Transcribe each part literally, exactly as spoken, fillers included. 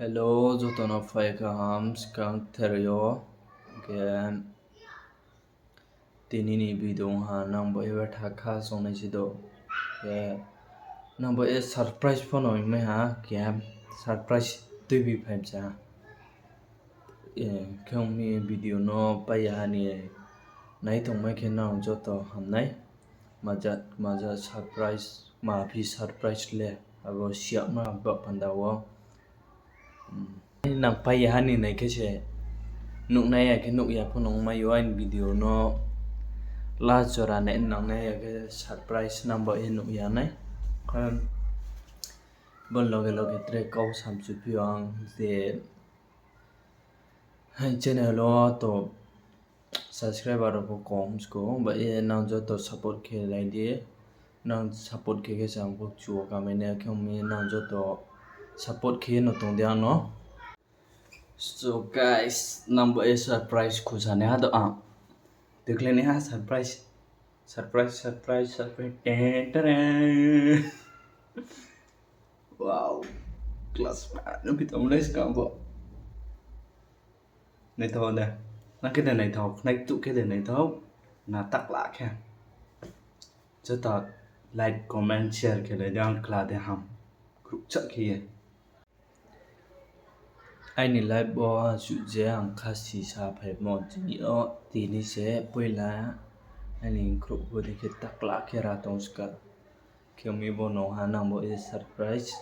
Hello, joto no phai kaham skang ther yo. Khe tini ni video ha nang bo e betha kha songnai si do. Khe nang bo e surprise pho no hingmai ha, khe surprise tuibi phai msa. Khe ong mi video no pai ya ha ni nai tongmai khe nang joto hamnai. Maja, maja surprise, ma phi surprise le, abo siyakma ba panda wo. Nang pai ya ha ni nai khe se, nuhnai ya khe nuh ya pho nung mai yo aini video no last jora nai nangnai ya khe surprise nang bo e nuh ya nai. Khe bo loge loge tre kau samchu phi yo ang je, hai channel wo to subscriber rao pho kom sko, ba e nang joto support khe lai di. Nang support khe khe se ang pho chu wo kamai nai, khe ong mi nang joto support khe no tong di ang no. So guys, nang bo e surprise khusa nai ha do ang. Tikhlai nai ha surprise. Surprise, surprise, surprise. Ten, ten. Wow. Class ma no phi tong nai skang bo. Naithao de. Nang khe de naithao, khnai ktuh khe de naithao. Na takla khe. Joto like, comment, share khe lai di, ang kla de ham. Khruhcha khe ye. Aini life wo asuh je ang khasi sa phaimo tini yo, tini se poila aini khruh bo dei khe takla khe ra tong ska. Khe ong mi bo no ha nang bo e surprise.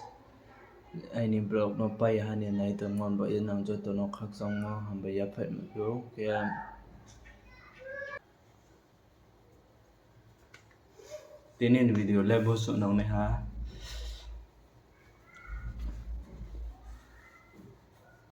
Aini vlog no pai ha ni nai tongmo bo e nang joto no khakchangmo hambai ya phaimo khe. Tini ni video le bo suh nang nai ha.